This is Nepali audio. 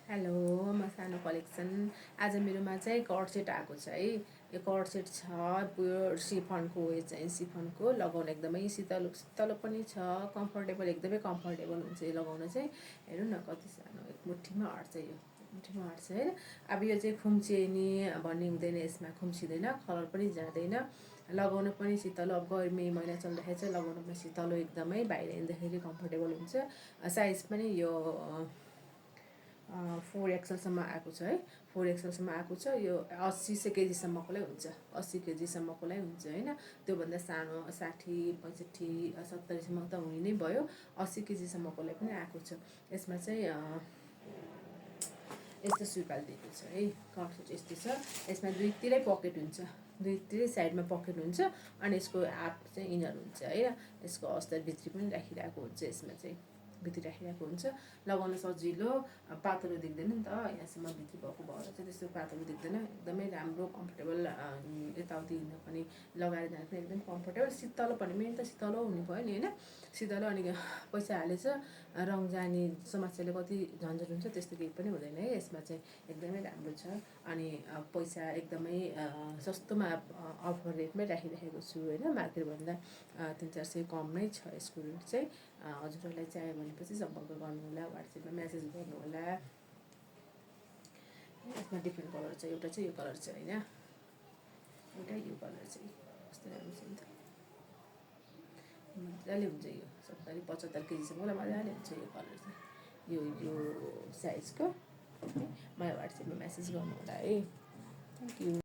हेलो, म सानो कलेक्सन। आज मेरोमा चाहिँ कर्ड सेट आएको छ है। यो कर्ड सेट छ प्योर सिफनको, यो चाहिँ सिफनको लगाउन एकदमै शीतल शीतलो पनि छ, कम्फर्टेबल एकदमै कम्फर्टेबल हुन्छ यो लगाउन चाहिँ। हेर्नु न कति सानो, एक मुठीमा अट्छ यो, मुठीमा अट्छ होइन। अब यो चाहिँ खुम्चिने भन्ने हुँदैन, यसमा खुम्चिँदैन, कलर पनि जाँदैन, लगाउन पनि शीतलो। अब गर्मी महिना चल्दाखेरि चाहिँ लगाउन पनि शीतलो एकदमै, बाहिर हिँड्दाखेरि कम्फर्टेबल हुन्छ। साइज पनि यो 4XL आएको छ है, 4XL आएको छ। यो 80 केजीसम्मकोलाई हुन्छ, 80 केजीसम्मकोलाई हुन्छ होइन। त्योभन्दा सानो 60, 65, 70सम्म त हुने नै भयो। 80 केजीसम्मकोलाई पनि आएको छ। यसमा चाहिँ यस्तो सुकाल दिएको छ है, कर्ड यस्तो छ। यसमा दुईतिरै पकेट हुन्छ, दुईतिरै साइडमा पकेट हुन्छ। अनि यसको हाफ चाहिँ इनर हुन्छ है, यसको अस्तर भित्री पनि राखिरहेको हुन्छ, यसमा चाहिँ भित्री राखिरहेको हुन्छ। लगाउन सजिलो, पातलो देख्दैन नि त, यहाँसम्म भित्री भएको भएर चाहिँ त्यस्तो पातलो देख्दैन। एकदमै राम्रो कम्फर्टेबल, यताउति हिँड्न पनि, लगाएर जान पनि एकदम कम्फर्टेबल, शीतलो पनि। मेन त शीतलो हुनु भयो नि होइन, शीतलो। अनि पैसा हालेछ, रङ जाने समस्याले कति झन्झट हुन्छ, त्यस्तो केही पनि हुँदैन है। यसमा चाहिँ एकदमै राम्रो छ। अनि पैसा एकदमै सस्तोमा, अफर रेटमै राखिराखेको छु होइन। मार्केटभन्दा 300-400 कम नै छ यसको रेट चाहिँ। हजुरहरूलाई चाहियो भनेपछि सम्पर्क गर्नुहोला, वाट्सएपमा म्यासेज गर्नुहोला। यसमा डिफ्रेन्ट कलर छ, एउटा चाहिँ यो कलर छ होइन, एउटा यो कलर चाहिँ कस्तो राम्रो छ नि त, मजाले हुन्छ यो। 70-75 केजीसम्मलाई मजाले हुन्छ यो कलर चाहिँ, यो साइजको। मलाई वाट्सएपमा म्यासेज गर्नुहोला है। Thank you.